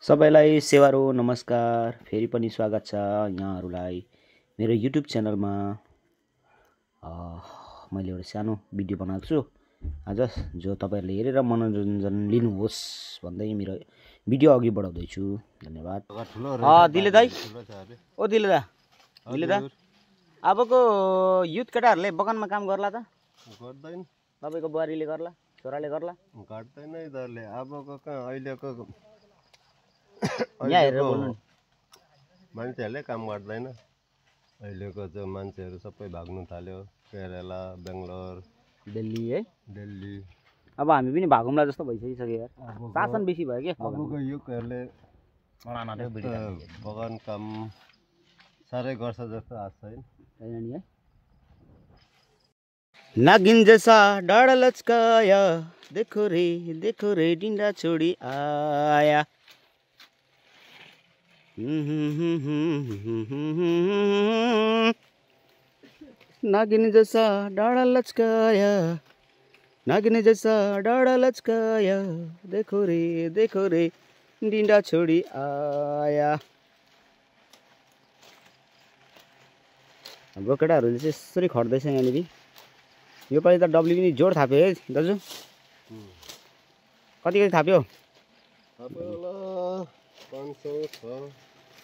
सबैलाई सेवारो नमस्कार। फेरि पनि स्वागत छ यहाँहरूलाई मेरो युट्युब च्यानलमा। मैले एउटा सानो भिडियो बनाएको छु आज, जो तपाईहरुले हेरेर मनोरञ्जन लिनुहोस् भन्दै मेरो भिडियो अघि बढाउँदैछु। धन्यवाद। दिले दाइ, ओ दिले दा, अबको युथ केटाहरूले बगानमा काम गर्ला त? गर्दैन। तपाईको बुहारीले गर्ला, छोराले गर्ला? गर्दैन यिनीहरूले। अबको कहाँ अहिलेको यहाँ हेरेर बोल्नु नि। मान्छेहरूले काम गर्दैन। अहिलेको जो मान्छेहरू सबै भाग्नु थाल्यो, केरला, बेङ्गलोर, दिल्ली है। दिल्ली। अब हामी पनि भागौँला जस्तो भइसकिसक्यो यार। शासन बेसी भयो के? अबको युगहरूले बगान काम साह्रै गर्छ जस्तो आश छैन नि है। नागिन जैसा डाँडा लचकाया, देखो रे डिंडा छोड़ी आया। नागिन जैसा डाँडा लचकाया, नागिन जैसा डाँडा लचकाया, देखो रे डिंडा छोड़ी आया। हाम्रो केटाहरूले चाहिँ यसरी खट्दैछ यहाँनिर। योपालि त डब्ली पनि जोड थाप्यो है दाजु। कति थाप्यो?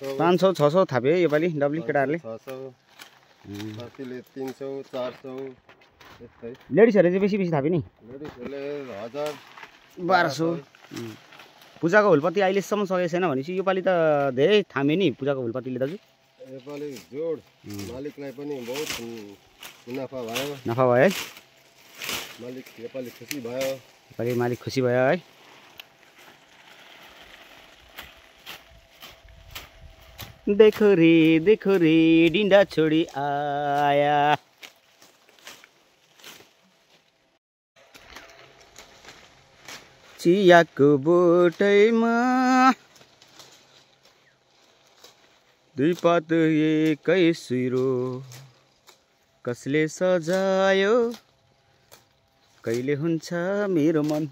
500-600 थाप्यो है योपालि डब्ली केटाहरूले। 300 400 यस्तै। लेडिसहरूले चाहिँ बेसी थाप्यो नि। लेडिसहरूले 1000 1200। पूजाको हुलपत्ती अहिलेसम्म सकेको छैन भनेपछि योपालि त धेरै थाम्यो नि पूजाको हुलपत्तीले दाजु। योपालि जोड मालिकलाई पनि बहुत मुनाफा भयो। नाफा भयो है। मालिक योपालि खुसी भयो। योपालि मालिक खुसी भयो है। देखो रे डिंडा छोड़ी आया। चियाको बोटैमा दुई पात एकै सुइरो, कसले सजायो, कहिले हुन्छ मेरो मन।